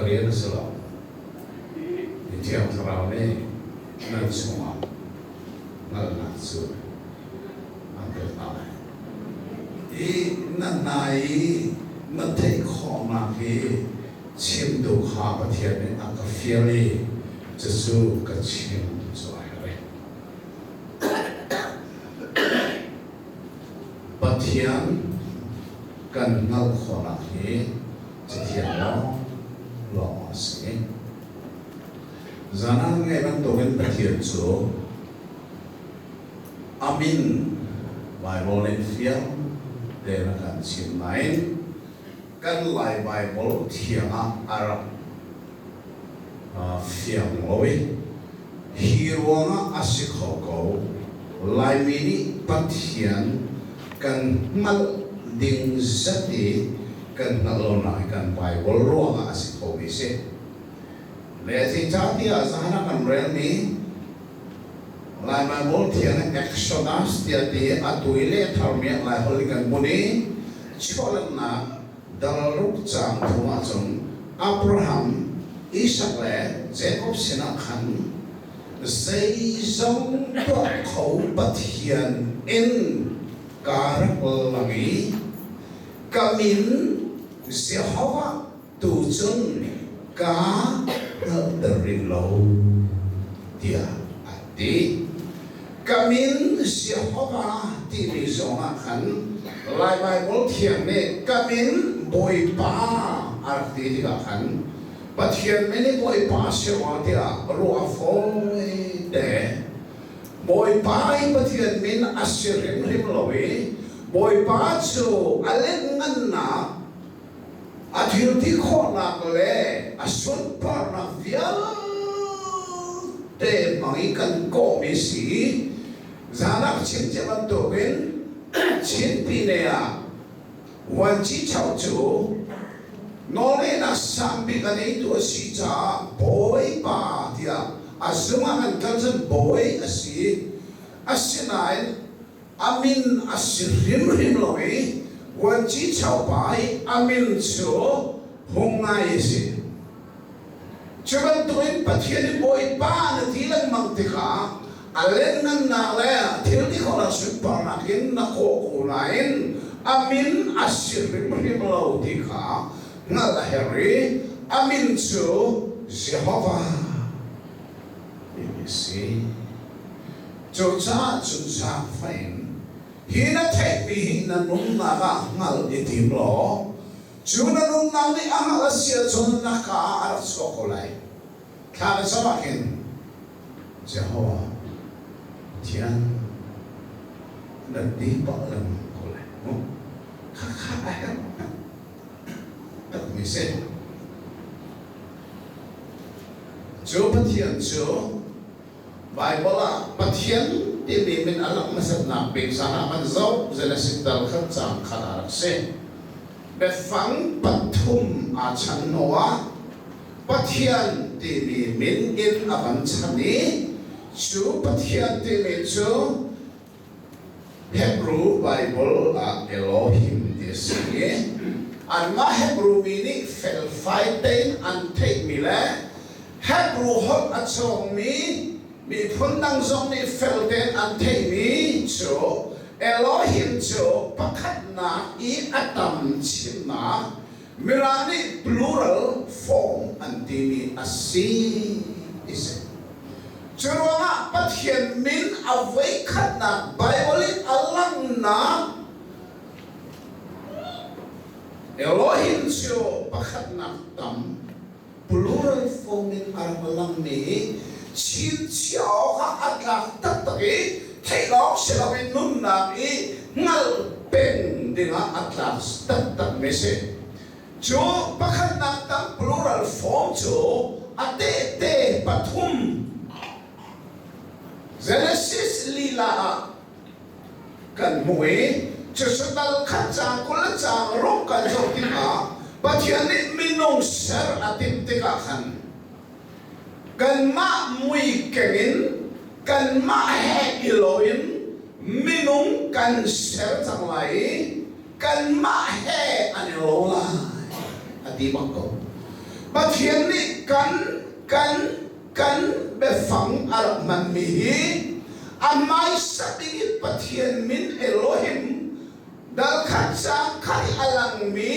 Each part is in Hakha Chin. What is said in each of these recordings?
Ka rian a si lo. Mi Thiang Thlarau nih nan chungah hngalhnak cu an pek hna lai. Hi na hna i na theih khawhnak hi chim tu kha Pathian nih a ka fial i cucu ka chim cu a herh. Pathian kan hngalh khawhnak hi Cathiang lawnglawng a si. Zan ah ngeih bantukin Pathian cu a min Baibal nih fiang tein a kan chimh nain kan Lai Baibal thiang ah a rak fiang lo i hi ruangah a si kho ko. Laimi nih Pathian kan hngalh ding zat i kan hngalh lonak hi kan Baibal ruangah a si khomi si. Le zeicahtiah zahan ah kan relmi Lai Baibal thiang Exodus tiah ti atu i lehtharmi ah Laiholh in kan hmun i chuahlannak dal ruk caang thum ahcun Abraham, Isak le Jakob sinah khan zeizong tuah kho Pathian in kaa rak lang i ka min Jehovah tu cun kaa hngalhter rih lo tiah a ti. Ka min Jehovah timi zongah khan Lai Baibal Thiang nih ka min Bawipa a rak ti tikah khan Pathian min i Bawipa a si rua tiah ruah a fawi te. Bawipa i Pathian min a si hrimhrim lo i Bawipa cu a lianhngannak a thilti khawhnak le a sunparnak vialte hmang i kan kawhmi si. Zanak chim cia bantukin Chin Pine ah Vuanci Chau cu nawlngeihnak sangbik a neitu a si caah Bawipa tiah a zung ah kan kal cun bawi a si. Asinain a min a si hrimhrim lo i Vuanci Chaupa i a min cu hung ngai a si. Cu bantukin Pathian i Bawipa na ti lengmang tikah a lianngannak le thil ti khawhnak sunparnak in na kawh ko nain a min a si hrimhrim lo ti kha hngalh a herh i a min cu Jehovah timi a si. Cucaah cun zaangfah in hi na theihmi hi na nunnak ah hngalh i tim law cu na nunnak nih a hngalh a si ahcun na ka ah a rak chuak ko lai. Thla na cam ah khin Jehovah Pathian na ti pah lengmang ko lai mu. Khakha a herh takmi si. Cu Pathian cu Baibal ah Pathian timi min a langh hmasatnak bik zan ah kan zoh. Genesis dal khat caang khat ah rak si. Biafang pathum aa chan hnuah Pathian timi min in a van chan i cu Pathian timi cu Hebrew Baibal ah Elohim ti a si i anmah Hebrew mi nih felfai tein an theihmi le Hebrew holh a cawngmi miphun dang zong nih fel tein an theihmi cu Elohim cu pakhatnak i a tam chimnak Mirang nih plural form an timi a si ti si. Cu ruangah Pathian min a voikhatnak Baibal i a langhnak Elohim cu pakhatnak tam plural form in a rak langmi hi chinchiah awkah a tlak taktak i theih lawng si loin nunnak i hngalh peng dingah a tlak taktakmi a si. Cu pakhatnak tang plural form cu a tehte pathum Genesis lila ah kan hmuh i cucu dal khat caang 20 le caang ruk kan zoh tikah Pathian nih minung ser a timh tikah khan kanmah mui keng in kanmah he i lo in minung kan ser cang lai i kanmah he an i lo lai a ti bak ko. Pathian nih kan kan kan biafang a rak hmanmi hi a hmaisa bik in Pathian min Elohim dal khat caang khat i a langmi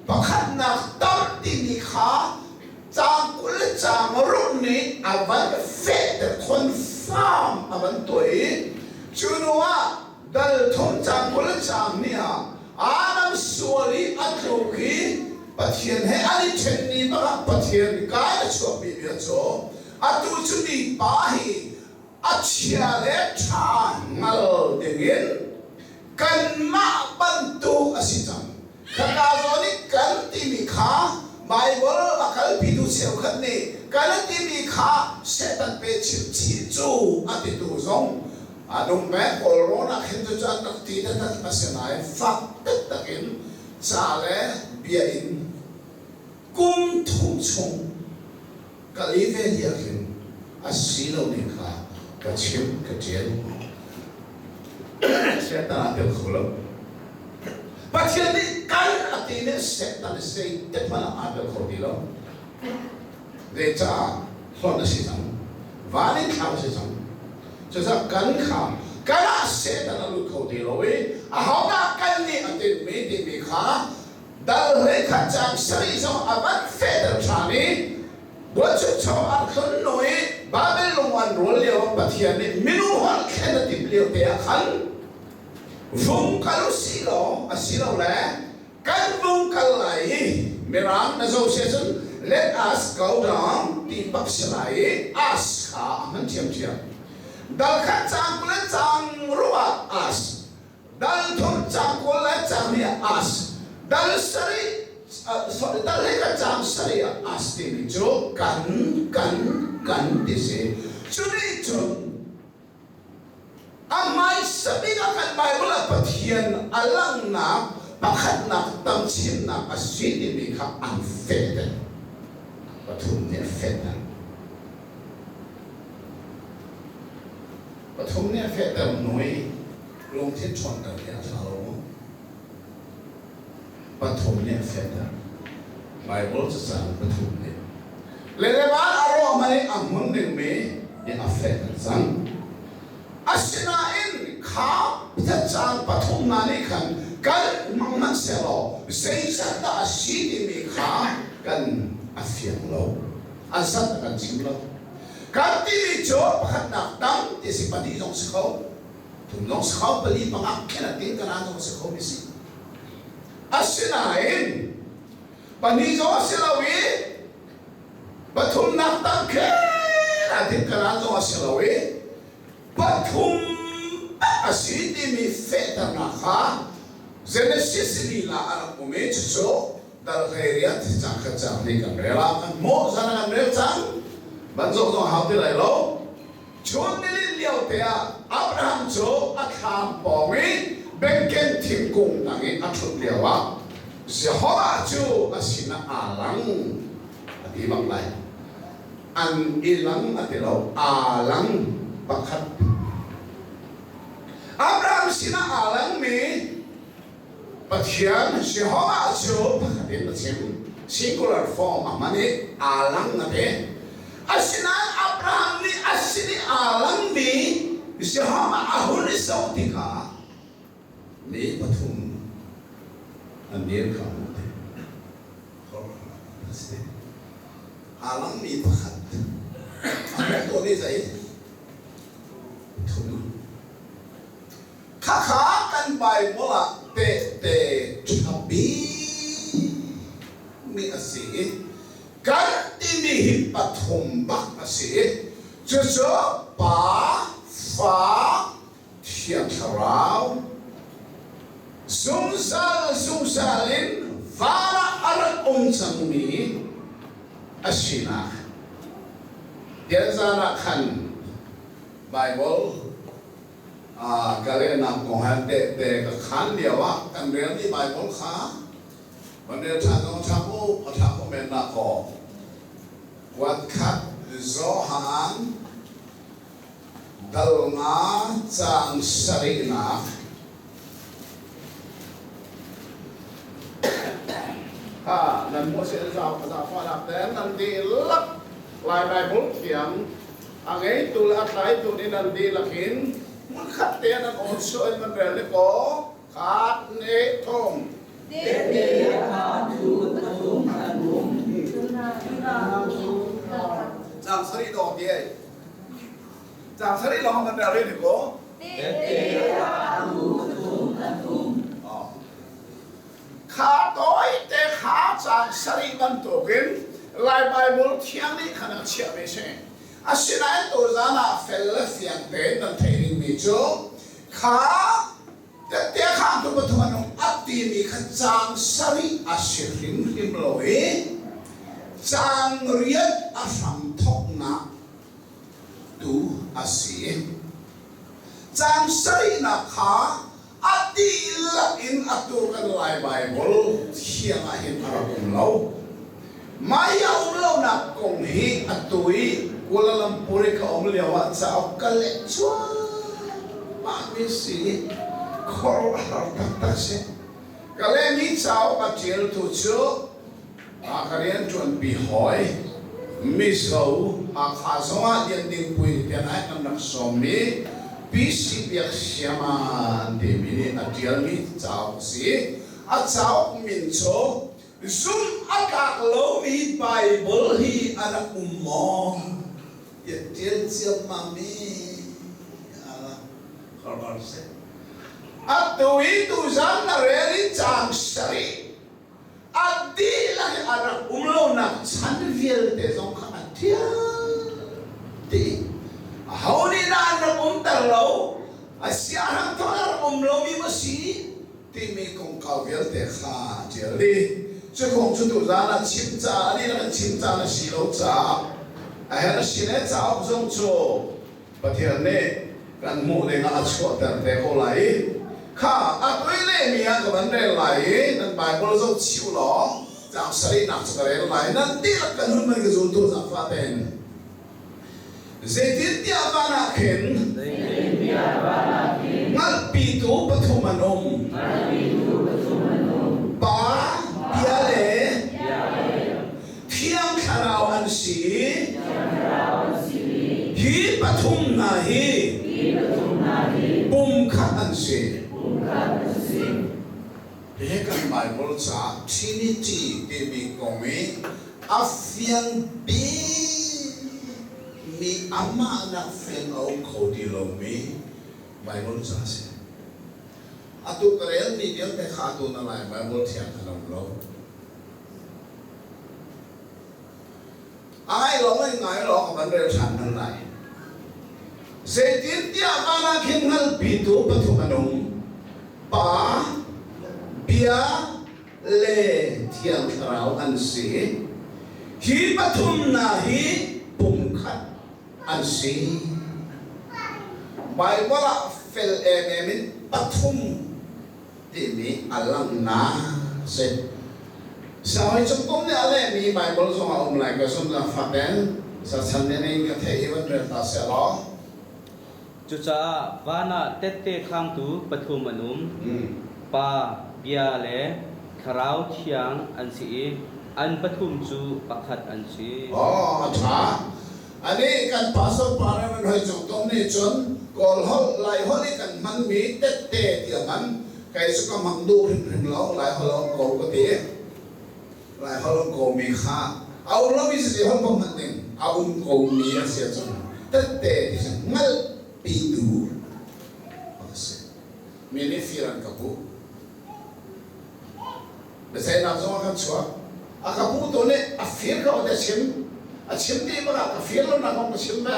pakhatnak tam timi kha caang 20 le caang ruk nih a van fehter, confirm a van tuah i cu hnu ah dal thum caang 20 le caang hnih ah Adam sual i a tluk i Pathian he an i ṭhen ni bangah Pathian kai a chuakmi bia cu atu cu mipa hi a chia le ṭha hngal dingin kanmah bantuk a si cang. Khaka zawn i kan timi kha Baibal a kalpitu cheukhat nih kan a timi kha Satan pe chimchih cu a titu zong a nung peng. Kawlrawn ah khin cucu an rak ti taktak a si nain fak taktak in ca le bia in kum thum chung ka li ve dih ah khin a si lo ning kha ka chim ka ṭial. Satan aa tel kho lo. Pathian nih kal a ti nih Satan zei te hmanh ah aa tel kho ti lo. Zeicah hlonh a si cang. Van in thlak a si cang. Cucaah kan kha kan ah Satan a lut kho ti lo i ahodah kan nih a tinhmi timi kha dal 11 caang sarih zong a van fehter ṭhan i Buanchukcho an tlun hnu i Babel lung an rual lio Pathian nih minung holh thlen a timh lio te ah khan vung kal u sih law asilole kan vung kal lai i Mirang na zoh si ahcun let us go down ti bak si lai i us kha a hman ṭhiamṭhiam. Dal khat caang 20 le caang ruk ah us, dal thum caang 20 le caang hnih ah us, dal sarih sorry dal hlei khat caang sarih ah us timi cu kan kan kan ti si. Cu nih cun A hmaisa bik ah kan Baibal ah Pathian a langhnak pakhatnak tam chimnak a si timi kha an fehter. Pathum nih a fehter. Pathum nih a fehter hnu i lungthin ṭhawnter hi a ṭha lo maw? Pathum nih a fehter. Baibal cacang pathum nih le le van a rawh hmanh i a hmun dingmi nih a fehter cang. Asinain kha cacang pathum hna nih khan kan hmang hmanh sehlaw zeizat dah a si timi kha kan a fiang lo. A zat a kan chim lo. Kan timi cu pakhatnak tam ti si pahnih zong si kho. Thum zong si kho, pali panga khen a tin kana zong si kho mi si. Asinain pahnih zong a si lo i pathumnak tam khen a tin kana zong a si lo i pathum a si timi fehternak kha Genesis lila a rak um i cucu dal hlei riat cang khat cang ni kan rel ah kan hmuh zan kan rel cang ban zong zong hau ti lai lo. Chun nilin lio te ah Abraham cu a thlam pawng i bengkeng thingkung tang i a ṭhut lioah Jehovah cu a sinah aa lang a ti bak lai. An i lang a ti lo, aa lang pakhat. Abraham sinah aa langmi Pathian Jehovah cu pakhat in a chim. Singular form a hman i aa lang a ti. Asinain Abraham nih a sin i aa langmi Jehovah a hun i zoh tikah mi pathum an dir kha a hmuh ti. A si. Aa langmi pakhat a hmuh tawn i zei? Pathum. Khakha kan Baibal ah tehte ṭha bikmi a si i kan timi hi pathum bak a si i cucu Pa, Fa, Thiang Thlarau zungzal zungzal in van ah a rak um cangmi a sinak. Tianzan ah khan Baibal Ka lehnak kong he tehte ka khaan lioah kan relmi Baibal kha van rel ṭhan zong a ṭha mu, a ṭha ko men dah kaw. Kuat khat Johan dal nga caang sarihnak. Kha nan hmuh si zaangfahnak ten nan dihlak Lai Bible thiam a ngeitu le a tlaitu nih nan dihlak in hmunkhat te nan awn suah in nan rel ni kaw khat ne thum. Caang sarih dawh ti ei. Caang sarih lawng nan rel rih ni kaw. Kha tawite kha caan sarih bantukin Lai Baibal Thiang nih khan a chiahmi a si. Asinain tuzaan ah fel le fiang tein nan theih dingmi cu kha tette khangtu pathum an um a timi kha caang sarih a si hrimhrim lo i caang riat a hramthawknak tu a si. Caang sarihnak kha A dihlak in atu kan Lai Baibal thiang ah hin a rak um lo. Mah i a um lonak kong hi atu i Kuala Lumpur i ka um lio ah cauk ka leh cuahmahmi si. Khuaruahhar taktak si. Ka lehmi cauk a ṭialtu cu ka rianṭuanpi hawi Mizo Hakha zongah Lian Ding Pui tiah kan rak sawmmi PC Biak Siama an timi nih a ṭialmi cauk a si. A cauk min cu Zumh a tlak lomi Baibal hi a rak um maw? tiah ṭial ciammammi a si. Atu i tuzan na rel i caang sarih A dihlak in a rak um lonak chan vialte zong kha a ṭial dih. Aho nih dah an rak umter lo? A siaherh thawng a rak um lomi maw si? timi kongkau vialte kha a ṭial dih. Cu kong cu tuzaan ah chim caah a dihlak in chim caan a si lo caah a herh a si le cauk zong cu Pathian nih kan hmuh dingah a chuahter te ko lai i kha a tui lehmi ah ka van rel lai i nan Baibal zoh chih u law caang sarihnak cu ka rel lai. Nan dihlak kan hun man ka zultu zaangfah tein zeitintiah van ah khin hngalhpitu pathum an um. Pa, Bia le Thiang Thlarau an si. Hi pathum hna hi pumkhat an si. Hihi kan Baibal caah Trinity timi kong i a fiang bikmi amah nak fiang a um kho ti lomi Baibal ca a si. Atu ka relmi vialte kha atu na Lai Baibal thiang kha na um lo. A ngai lo ngai ngai lo ka van rel ṭhan hna lai. Zeitintiah van ah khin hngalhpitu pathum an um. Pa, Bia le Thiang Thlarau an si. Hi pathum hna hi pumkhat an si. Baibal ah fel emem in pathum timi a langhnak a si. Siangbawi cung kum nih a lehmi Baibal zong a um lai ka zumhnak fak in sachan nih in ka theih i van rel ta seh law. Cucaah van ah tette khangtu pathum an um. Pa, Bia le Thlarau Thiang an si i an pathum cu pakhat an si. Aw, a ṭha. Anih kan pastor pa Reverend Hoi Cung Tum nih cun Kawl holh, Lai holh i kan hmanmi tette ti a hman. Kei cu ka hmang duh hrimhrim lo, Lai holh a um ko ka ti. Lai holh um komi kha a um lomi si holh ko hman ding a um komi a si ahcun tette ti cu hngalhpitu a si. Mi nih fir an ka puh. Biaceihnak zong a kan chuak. A ka puhtu nih a fir ko ti a chim. A chim dih bak ah ka fir lonak kong ka chim ve.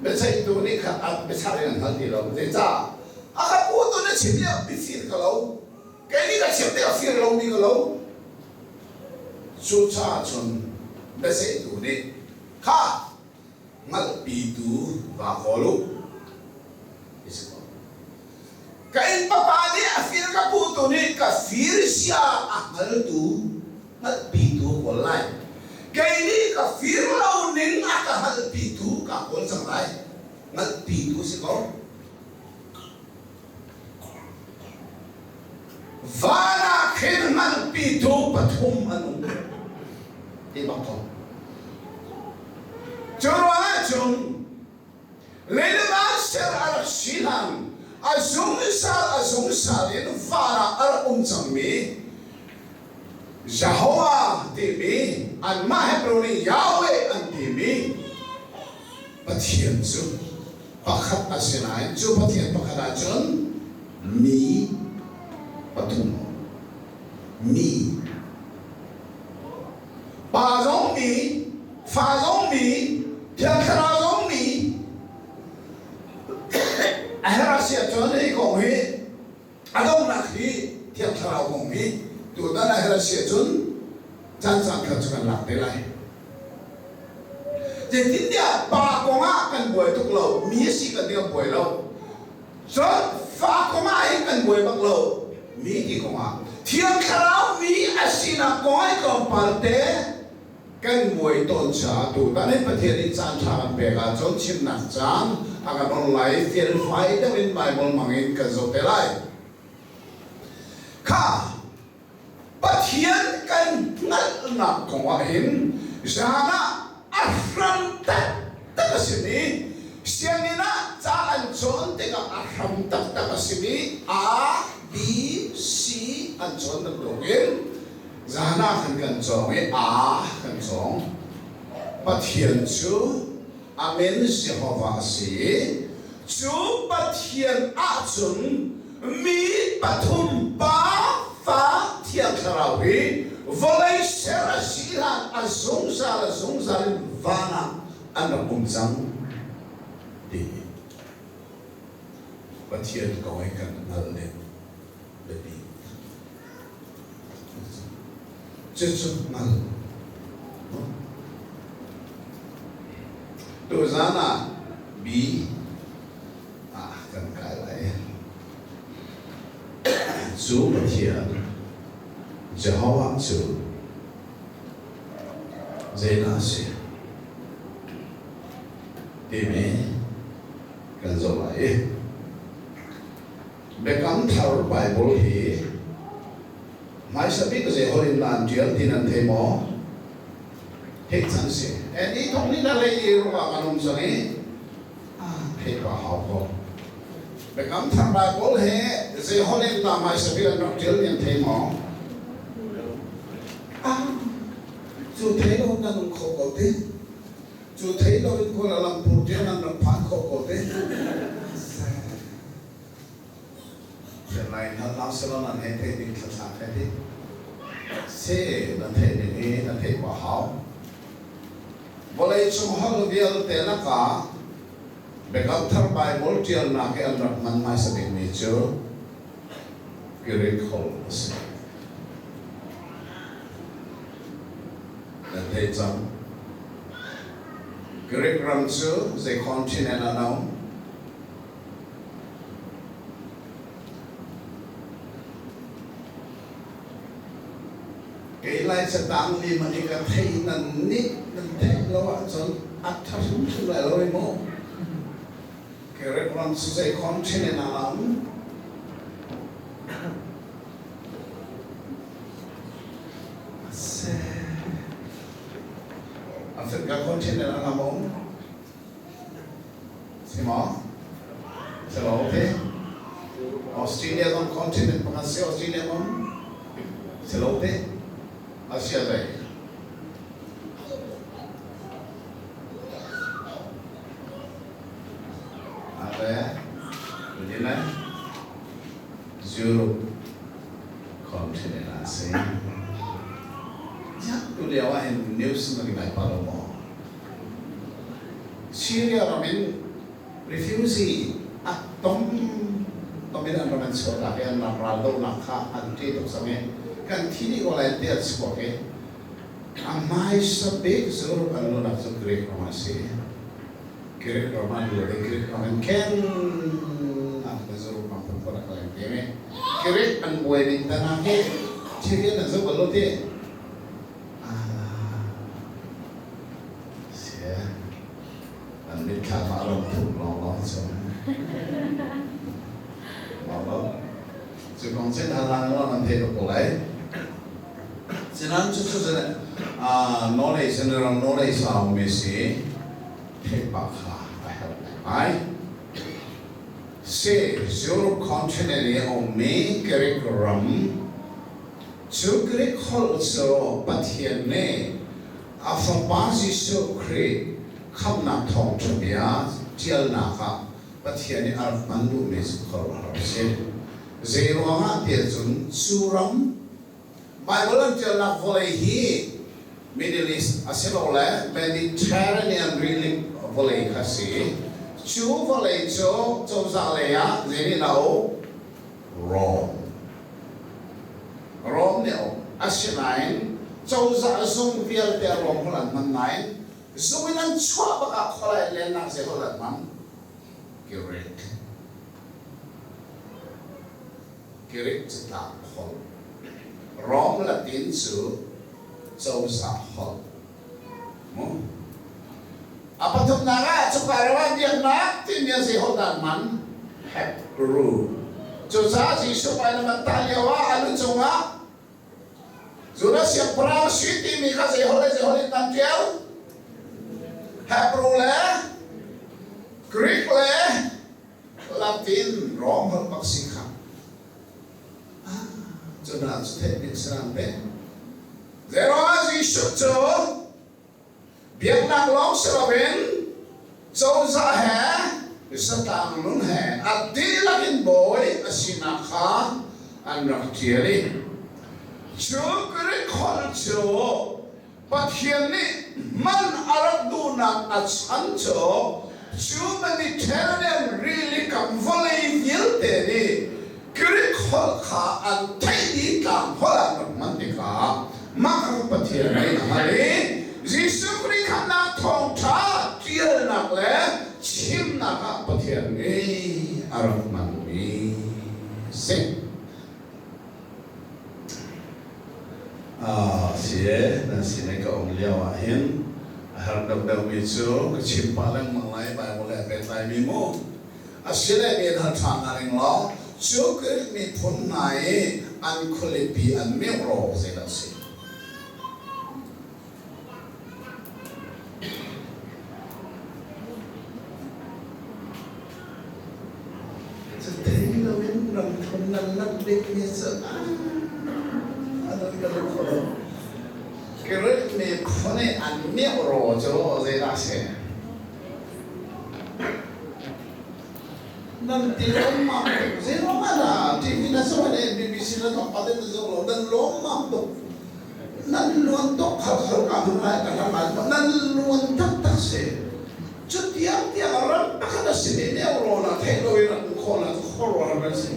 Biaceihtu nih khan a biachah in an hngal ti lo. Zeicah? A ka puhtu nih chim i mifir ka lo. Kei nih ka chim tikah fir lomi ka lo. Cucaah cun biaceihtu nih kha hngalhpitu vaa kawl u. Ti si ko. Ka innpapa nih a fir ka puhtu nih ka fir sia a hngaltu hngalhpitu a kawl lai. Kei nih ka fir lo ning a ka hngalhpitu ka kawl cang lai. Hngalhpitu si ko. Van ah khin hngalhpitu pathum an um ti bak ko. Cu ruangah cun leilung ser a rak si hlan a zungzal a zungzal in van ah a rak um cangmi Jehovah timi anmah Hebrew nih Yahweh an timi Pathian cu pakhat a si nain cu Pathian pakhat ahcun mi pathum mi Pa zong mi, fa zong mi, Thiang Thlarau zong mi. A herh a si ahcun hi kong hi a donghnak hi Thiang Thlarau kong hi tutan a herh a si ahcun caan caan khat cu kan lak te lai. Zeitintiah pa kong ah kan buai tuk lo, mi a si kan ti kan buai lo. Cun fa kong ah hin kan buai bak lo. Mi ti kong ah Thiang Thlarau mi a sinak kong ah tlawmpal te kan buai tawn caah tutan hin Pathian nih caan ṭha kan pek ahcun chimnak caan a kan on lai i felfai deuh in Baibal hmang in kan zoh te lai. Kha Pathian kan hngalhnak kong ah hin zan ah a hram taktak a simi sianginn ah ca an cawn tikah a hram taktak a simi A, B, C an cawn bantukin zan ah khan kan cawng i A kan cawng. Pathian cu a min Jehovah a si i cu Pathian ahcun mi pathum Pa, Fa, Thiang Thlarau hi vawlei ser a si hlan a zungzal a zungzal in van ah an rak um cang ti hi Pathian kong hi kan hngalh ning biapi. Cucu hngal. Tuzan ah B ah kan kai lai. Cu Pathian Jehovah cu zeidah a si timi kan zoh lai i Biakam Thar Baibal hi hmaisa bik zei holh in dah an ṭial ti nan thei maw? Theih cang si. Ni thong ni na lei i ruah kan um cang i theih pah hau ko. Biakam Thar Baibal hi zei holh in dah hmaisa bik an rak ṭial ti an thei maw? Cu thei lo nan um kho ko ti. Cu thei lo in Kuala Lumpur tiang nan rak phan kho ko te. Lai hna lam selaw nan hei theih ding thlathla he ti. Se nan theih ding hi nan theih pah hau. Vawlei cung holh vialte lakah Biakam Thar Baibal ṭialnak i an rak hman hmaisa bikmi cu Greek holh a si. Nan theih cang. Greek ram cu zei continent ah na um? Kei lai catang lim an i ka thei nan nih nan theih lo ahcun a ṭha hrimhrim lai lo i mu. Greek ram cu zei continent ah na um? Africa continent ah na um? Si maw? Si lo te? Australia zong continent pakhat si Australia um? Si lo te? Asia zei? Ate, Udine, Europe continent ah a si. Tu lio ah hin news na ngai pa lo maw? Syria ram in refugee a tom tom in an ram an chuahtak i an ram raldohnak kha an ṭih tuk cang i kan thi dih ko lai ti an chuak i a hmaisa bik cu an lunak cu Greek ram a si. Greek ram an lut i Greek ram in khen an ka zu ram phunphun a ka leng te mi Greek an buai ning tan ah hi thil an zoh bal lo ti. Sia an mitthlam ah ram thuk lawnglawng cu. Lawnglawng. Cu kong chin hal hlan law nan thei tuk ko lai. Asinain cucu knowledge, general knowledge a ummi si theih pah kha a herh ngai. Si Europe continent i a ummi Greek ram cu Greek holh cu Pathian nih a Fapa Jesuh Khrih khamhnak thawngṭha bia ṭialnak ah Pathian nih a rak hman duhmi cu khuaruahhar a si. Zeiruangah tiah cun cu ram Baibal an ṭialnak vawlei hi Middle East asilole Mediterranean rili vawlei kha a si. Cu vawlei cu cozah lei ah zei nih dah a uk? Rome. Rome nih a uk. Asinain cozah zung vialte Rome holh an hman nain zung in an chuah bak ah khualai lennak zei holh an hman? Greek. Greek catlap holh. Rom Latin cu cozah holh. Mu. A pathumnak ah cuka ram ah biaknak timi a zei holh dah an hman? Hebrew. Cucaah Jesuh vailam an tah lio ah a lu cungah Judah siangpahrang si timi kha zei holh le zei holh in an ṭial? Hebrew le Greek le Latin Rom holh bak si kha. Cu hna cu theih ding si nan pe. Zeiruangah Jesuh cu biaknak lawng si loin cozah he zatlang nun he a dihlak in bawi a sinak kha an rak ṭial i cu Greek holh cu Pathian nih hman a rak duhnak a chan cu cu Mediterranean rili kam vawlei vialte nih Greek holh kha an theih i tlang holh an rak hman tikah mah kha Pathian nih a hngalh i Jesuh Khrih khamhnak thawngṭha ṭialnak le chimnak ah Pathian nih a rak hmanmi a si. Si e, nan sin i ka um lio ah hin a har deuhdeuhmi cu ka chim pah lengmang lai Bible he pehtlaimi mu. A si le mi hal ṭha hna ning law cu Greek miphun hna i an khualipi an miohraw zeidah a si? Thei loin ramthum nan lak dingmi cu a nan ka duh kho lo. Greek miphun i an miohraw cu zeidah a si? Nan ti lawmmam tuk. Zeiruang ah dah TV na zoh in BBC na thawngpang te na zoh lo. Nan lawmmam tuk. Nan luan tuk khal khal ka hun lai ka hlam lai nan luan taktak si. Cu tiang tiang ram pakhat a simi neuron ah theih loin rak um khawh nak khuaruahhar kan si.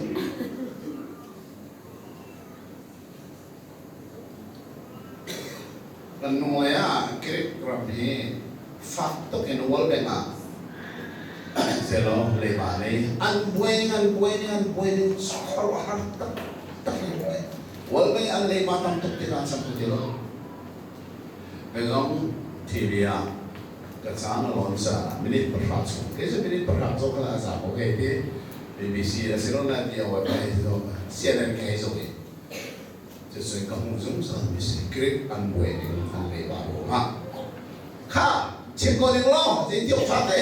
Kan hnulei ah Greek ram hi fak tuk in World Bank ah selaw leiba nei an buai ning an buai ning an buai ning khuaruahhar taktak in buai. World Bank an leiba tam tuk tikah an sam ti lo. Kei zong TV ah ka caan a lawn caah minute pahra chung kei cu minute pahra cawk kha a za ko hei ti BBC a si lo na ti a website CNN ka hei zoh i cucun ka hmuh zungzal mi si Greek an buai ning an leiba ruangah kha chim ko ning law zei ti awk ṭha te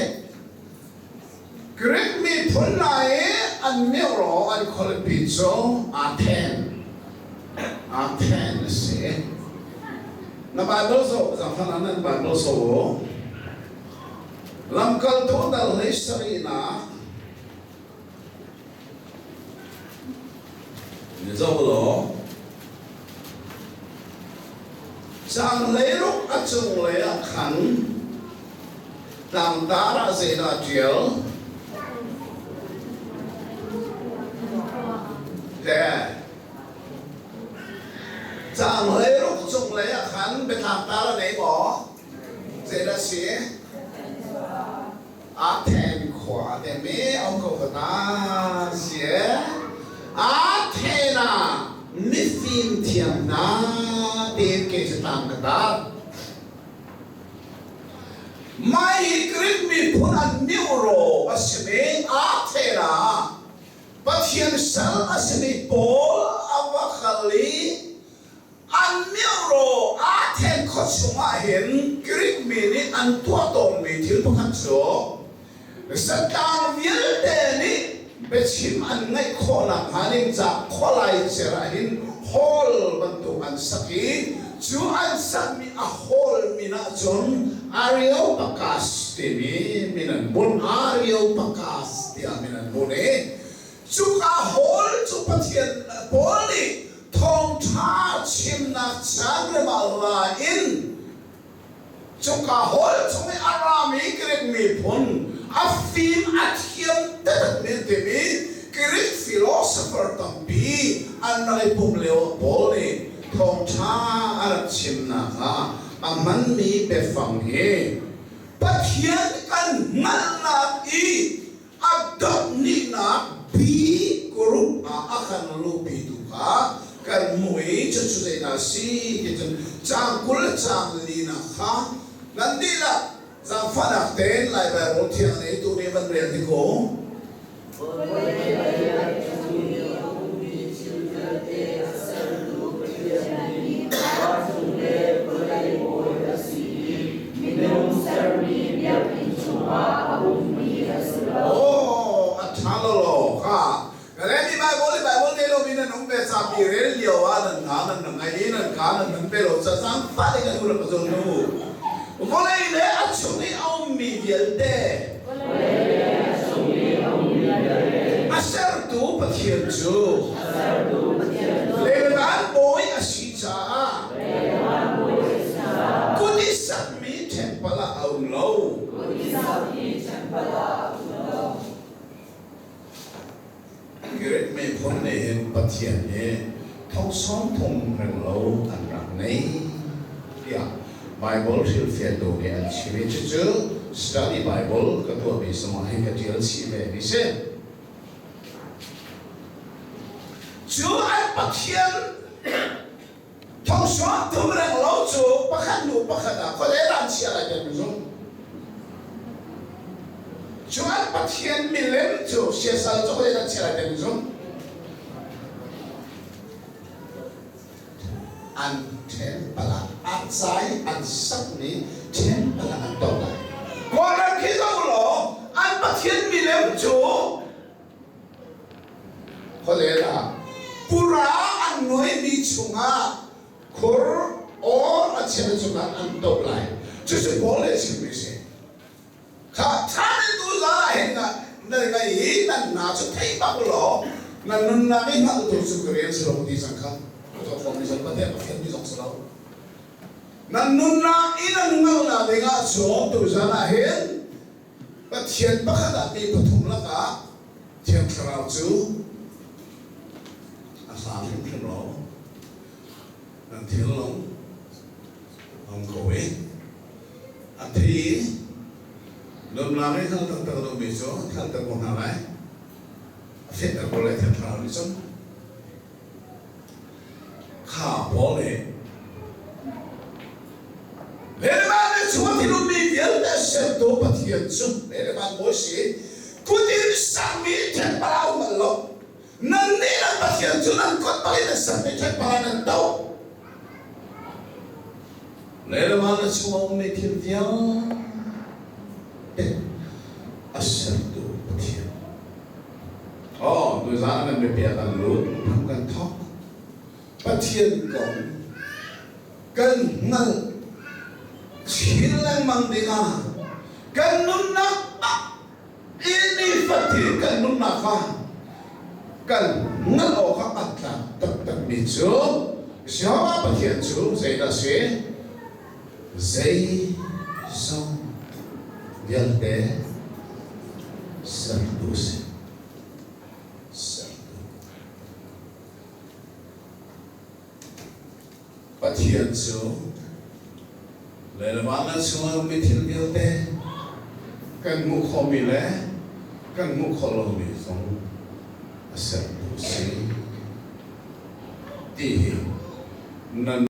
Greek miphun hna i an mioraw an khualipi cu Athen Athen a si. Na Bible zoh zangfan ah nan Bible zoh u. Lamkaltu dal hlei sarihnak zoh law caang 16 a cunglei ah khan tlangtar ah zeidah a ṭial? Te. Caang 16 cunglei ah khan biatlangtar a nei maw? Zeidah a si? Athen khua timi a um ko ka ta si e. Athen ah mifim thiam hna tiin kei cu tlang ka tar. Mai hi Greek miphun an miuro a simi Athen ah Pathian sal a simi Paul a va kal i an An mioraw Athen khua chungah hin Greek mi nih an tuah tawnmi thil pakhat cu zatlang vialte nih biachim an ngaih khawhnak hnga ding ca khualai cer ah hin hall bantuk an sak i cu an sakmi a hall min ah cun Areopagas timi min an bunh. Areopagas tiah min an bunh i cuka hall cu Pathian Paul nih thawngṭha chimnak caan rem ah la in cuka hall chung i a rami Greek miphun a fim a thiam taktakmi an timi Greek philosopher tampi an rak i pumh lio ah Paul nih thawngṭha a rak chimnak ah a hmanmi biafang hi Pathian kan hngalhnak i a dot hnihnak B group ah a kan luhpitu kha kan hmuh i cucu zeidah a si ti cun caang 20 le caang linak kha nan dihlak zaangfahnak tein Lai Baibal Thiang nih tu nih van rel hnik u. Vawlei a chung i a ummi thil vialte a sertu Pathian nih vancung le vawlei bawi a si i minung sermi biakinn chungah a ummi a si lo. Aw, a ṭha lawlaw kha. Ka rel i Baibal i Baibal nei lomi nan um ve capi rel lio ah nan hna nan rak ngaih i nan kaa nan nan pe lo ca zaangfah ding an u rak ka zul nu. Vawlei le a chung i a ummi vialte Vawlei le a chung i a ummi vialte a sertu Pathian cu a sertu Pathian cu Lebanon bawi a si caah Lebanon bawi a si caah kut i sakmi ṭhekpal ah a um lo. Kut i sakmi ṭhekpal ah a um lo. Greek miphun nih hin Pathian hi thong 30 renglo an rak nei tiah Bible hrilhfiahtu nih an chim i cucu Study Bible ka tuahmi zongah hin ka ṭial chih ve mi si. Cu an Pathian thong 30 renglo cu pakhat hnu pakhat ah khuadei ran chia lai kan zumh. Cu an Pathian milem cu siasal cu khuadei ran chia lai kan zumh. An ṭhen ah an zai an sakmi ṭhen ah an to lai. Kawlram khi zoh law an Pathian milem cu khualel ah pura an nuaimi chungah khur or a chel cungah an to lai. Cucu Paul nih a chimmi a si. Kha tha tu za hin na na ngai i nan na cu thei bak law na nunnak i hngalh tu cu ka rian si lo ti cang kha ka khom mi zong Pathian ka fian mi zong si lo. Nan nunnak i nan hngalhnak dingah cun tuzan ah hin Pathian pakhat ah mi pathum lakah Thiang Thlarau cu a hla hrimhrim lo. Nan thinlung hong ko i a thi i nuamnak i hngal taktak duhmi cu hngalter ko hna lai. A fehter ko lai Thiang Thlarau nih cun. Kha Paul nih Lehman nih chuah thilummi vialte sertu Pathian cu Lehman bawi si kut in sakmi ṭhekpala um bal lo. Nannih nan Pathian cu nan kut bal in nan sermi ṭhekpala nan doh. Lehman na chung a ummi thil vialte a sertu Pathian. Oh, tuzaan nan biapia kan lut, phung kan thawk. Pathian kong kan hngalh chin lengmang dingah kan nunnak ini fatin kan nunnak kha kan hngalh awk ah a tlak taktakmi cu Jehovah Pathian cu zeidah si? Zeizong vialte sertu si. Sertu. Pathian cu lei le van le chungah ummi thil vialte kan hmuh khawhmi le kan hmuh khawh lomi zong a sertu si ti hi nan.